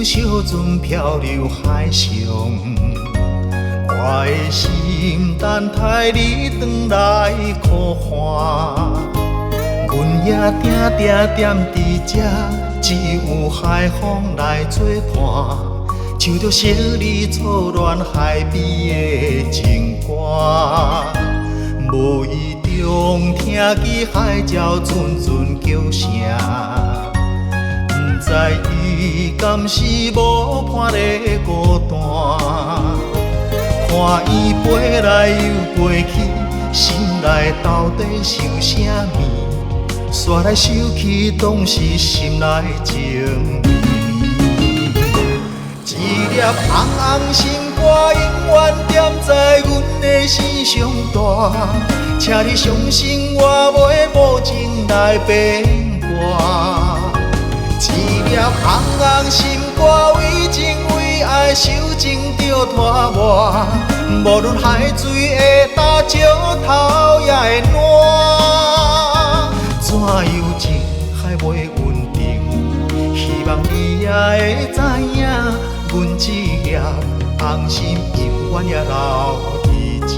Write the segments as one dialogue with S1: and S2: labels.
S1: 像小船漂流海上，我的心等待你转来呼喊，阮也定定踮伫这，只有海风来作伴，唱著昔日初恋海边的情歌，无意中听见海鸟阵阵叫声。不知伊敢是无伴咧孤单，看伊飞来又飞去，心内到底想啥物？煞来想去，拢是心内情绵绵。一粒红红心肝，永远踮在阮的心上大，请你相信我袂无情来变卦。一粒红红心肝，为情为爱受情著拖磨，无论海水会焦，石头也会烂。怎样情海袂稳定？希望你也会知影，阮这粒红心永远也留伫这。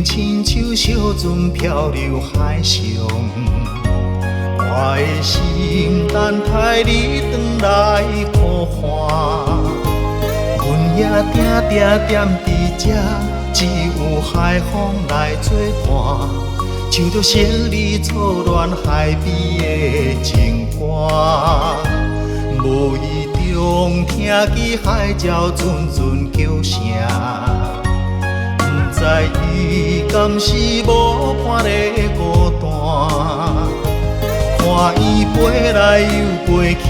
S1: 亲像小船漂流海上，我的心等待你转来呼喊，阮也定定踮伫这，只有海风来作伴，唱著昔日初恋海边的情歌，无意中听见海鸟阵阵叫声。不知伊敢是无伴咧孤单，看伊飞来又飞去，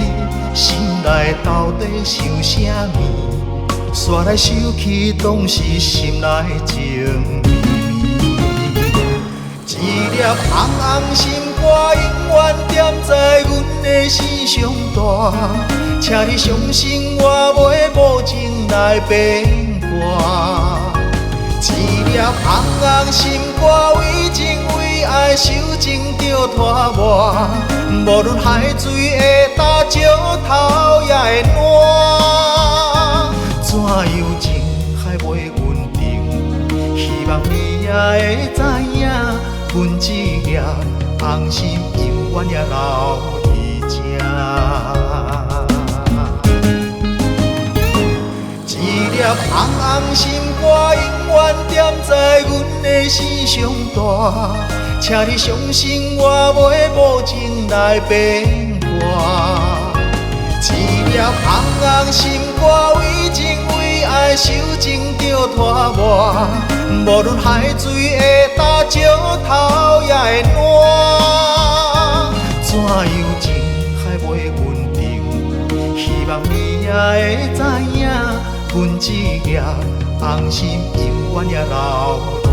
S1: 心内到底想啥物？煞来想去，拢是心内情绵绵。一粒红红心肝，永远踮在阮的心上大，请你相信我袂无情来变卦。一粒红红心肝，为情为爱受情著拖磨，无论海水会焦，石头也会烂。怎样情海袂稳定？希望你也会知影，阮这粒红心永远也留伫这。一粒红红心肝，永远踮在阮的心上大，请你相信我袂无情来变卦。一粒红红心肝，为情为爱受情著拖磨，无论海水会焦，石头也会烂。怎样情海袂稳定？希望你也会知影，阮这粒红心永远也留伫